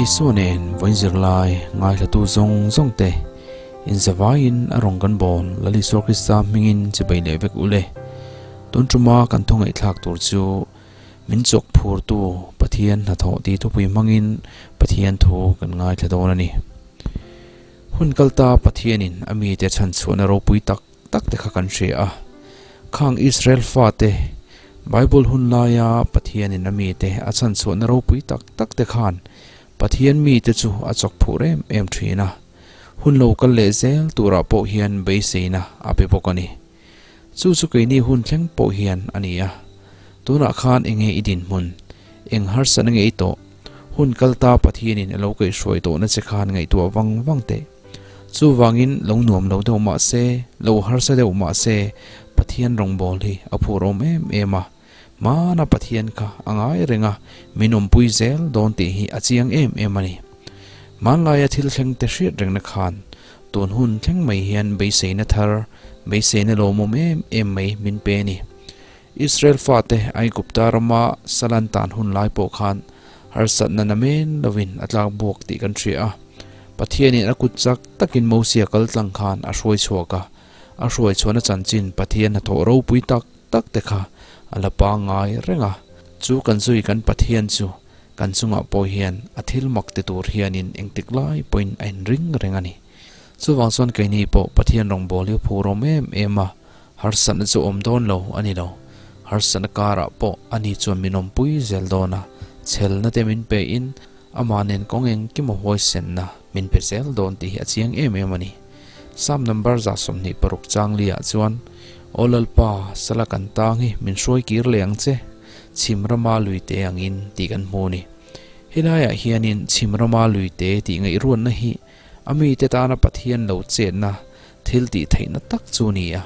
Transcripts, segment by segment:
Isua nen vawiin zirlai ngaithlatu zawng zawng te inzavaiin a rawn kan bawl Lal Isua Krista hmingin chibai leh vek ule. Tun tuma kan thu ngaihthlak tur chu min chawk phurtu Pathian hnathawh tih thupui hmangin Pathian thu kan ngaithla dawn a ni. Hun kalta Pathianin a mite chhanchhuahna ropui tak tak te kha kan hria a. Khang Israel fate Bible hun laia Pathianin a mite a chhanchhuahna ropui tak tak te khan Pathian mite chu a chawk phur em em thin a. Hun lo kal leh zel turah pawh hian beiseina a pe bawk a ni. Chu chu keini hun thleng pawh hian a ni a. Tunah khan enge i dinhmun? Eng harsatna nge i tawh? Hun kalta Pathianin a lo kaihhruai tawhna che khan ngaihtuah vang vang teh. Chuvangin lo nuam lo deuh mah se, lo harsa deuh mah se, Pathian rawngbâwl hi a phur awm em em a. Hmana Pathian kha a ngai reng a, min awmpui zel dawn tih hi a chiang em em a ni. Hmanlaia thil thleng te hriat rengna khan tun hun thleng mai hian beiseina thar, beiseina lawmawm em em mai min pe a ni. Israel fate Aigupta rama salan tan hun lai pawh khan harsatna namen lovin a tlak buak tih kan hria a. Pathianin a kut chak takin Mosia kal tlang khan a hruai chhuak a, a hruai chhuahna chanchin Pathian hnathawh ropui tak tak te kha a la pangngai reng a. Chu kan zui kan Pathian chu kan chungah pawh hian a thil mak ti tur hianin engtik lai pawhin a inring reng a ni. Chuvang chuan keini pawh Pathian rawngbâwl hi a phur awm em em a, harsatna chu awm dawn lo a ni lo. Harsatna karah pawh ani chuan min awmpui zel dawn a, chhelna te min pein amah nen kawng engkim a huaisenna min pe zel dawn tih hi a chiang em em a ni. Psalm number 26 chang liah chuan, Aw Lalpa, sala kan tang hi min hruai kir leh ang che, chhim rama luite angin tih kan hmu a ni. Helaiah hianin chhim rama luite tih ngaihruatna hi a mite tana Pathian lo chetna thil tih theihna tak chu a ni a.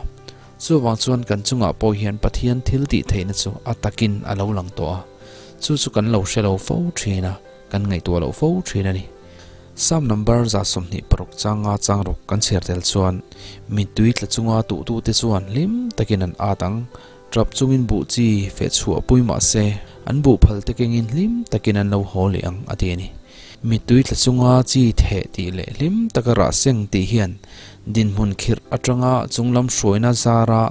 Chuvang chuan kan chungah pawh hian Pathian thil tih theihna chu a takin a lo lang tawh a. Chu chu kan lo hre lo fo thin a, kan ngaihtuah loh fo thin a ni. Psalm number 26 changa chang ruk kan chhiar tel chuan mittui tla chunga tuhtute chuan hlim takin an at ang. Tap chungin buh chi feh chhuah pui mah se, an buh phal te kengin hlim takin an lo haw leh ang, a ti a ni. Mittui tla chunga chi theh tih leh hlim taka rah seng tih hian dinhmun khirh atanga chunglam hruaina zara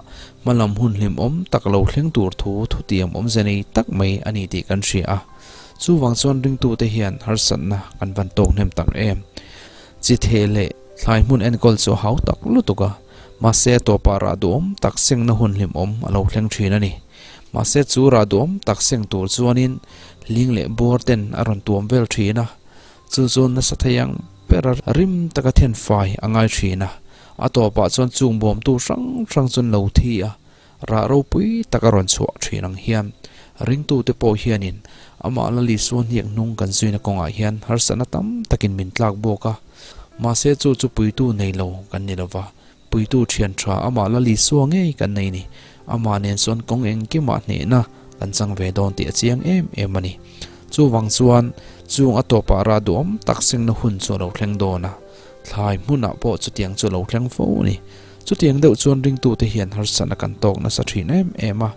hmalam hun hlimawm tak lo thleng tur thu thutiam awmze nei tak mai a ni tih kan hria a. Chuvang chuan ringtute hian harsatna kan van tawk hnem tak em. Chi theh leh thlai hmun enkawl chu a hau tak lutuk a. Mahse a tawpah rah duhawm tak sengna hun hlimawm a lo thleng thin a ni. Mahse chu rah duhawm tak seng tur chuanin hling leh bawr ten a rawn tuam vel thin a, chu chu nasa thei ang ber a rim taka then fai a ngai thin a. A tawpah chuan chung bawmtu hrang hrang chuan lo thi a, rah ropui tak a rawn chhuah thin ang hian ringtute pawh hianin amah la Isua hniak hnung kan zuina kawngah hian harsatna tam takin min tlak bawk a. Mahse chu chu puitu nei lo kan ni lova, puitu thian tha amah la Isua ngei kan nei ni. Amah nen chuan kawng engkimah hnehna kan chang ve dawn tih a chiang em em a ni. Chuvang chuan chung a tawpah rah duhawm tak sengna hun chu a lo thleng dawn a, thlai hmunah pawh chutiang chu a lo thleng fo a ni. Chutiang deuh chuan ringtute hian harsatna kan tawk nasa thin em em a,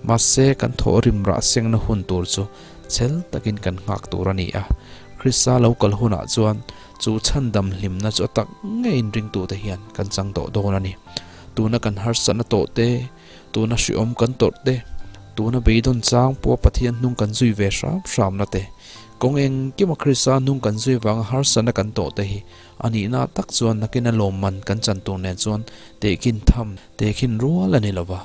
mahse kan thawhrim rah sengna hun tur chu chhel takin kan nghak tur a ni a. Krista lo kal hunah chuan chu chhandam hlimna chu a tak ngeiin ringtute hian kan chang tawh dawn a ni. Tuna kan harsatna tawh te, tuna hriawm kan tawrh te, tuna beidawn chang pawha Pathian hnung kan zui ve hram hramna te, kawng engkima Krista hnung kan zui vanga harsatna kan tawh te hi A nihna tak chuan nakina lawmman kan chan tur nen chuan tehkhin tham, tehkhin rual a ni lo va.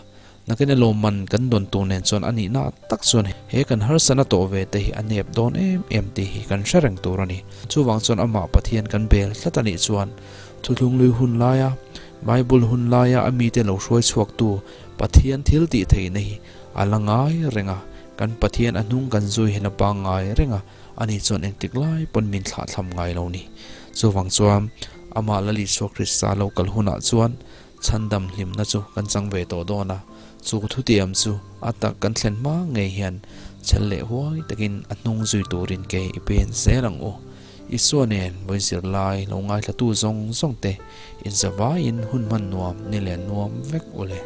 Nakina lawmman kan dawn tur nen chuan a nihna tak chuan he kan harsatna tawh ve te hi a nep dawn em em tih hi kan hre reng tur a ni. Chuvang chuan amah Pathian kan bel tlat a nih chuan Thuthlunglui hun laia, Bible hun laia a mite lo hruai chhuaktu Pathian thil tih theihna hi a la ngai reng a, kan Pathian a hnung kan zui hian a pangngai reng a. Ani chuan engtik lai pawn min thlahthlam ngai lo ni. Chuvang chuan amah Lal Isua Krista lo kal hunah chuan chhandam hlimna chu kan chang ve tawh dawn a, chu thutiam chu a tak kan thlen hma ngei hian chhel leh huai takin a hnung zui turin ke i pen zel ang u. Isua nen vawi zirlai lo ngaithlatu zawng zawng te inzavaiin hun hman nuam ni leh nuam vek u le.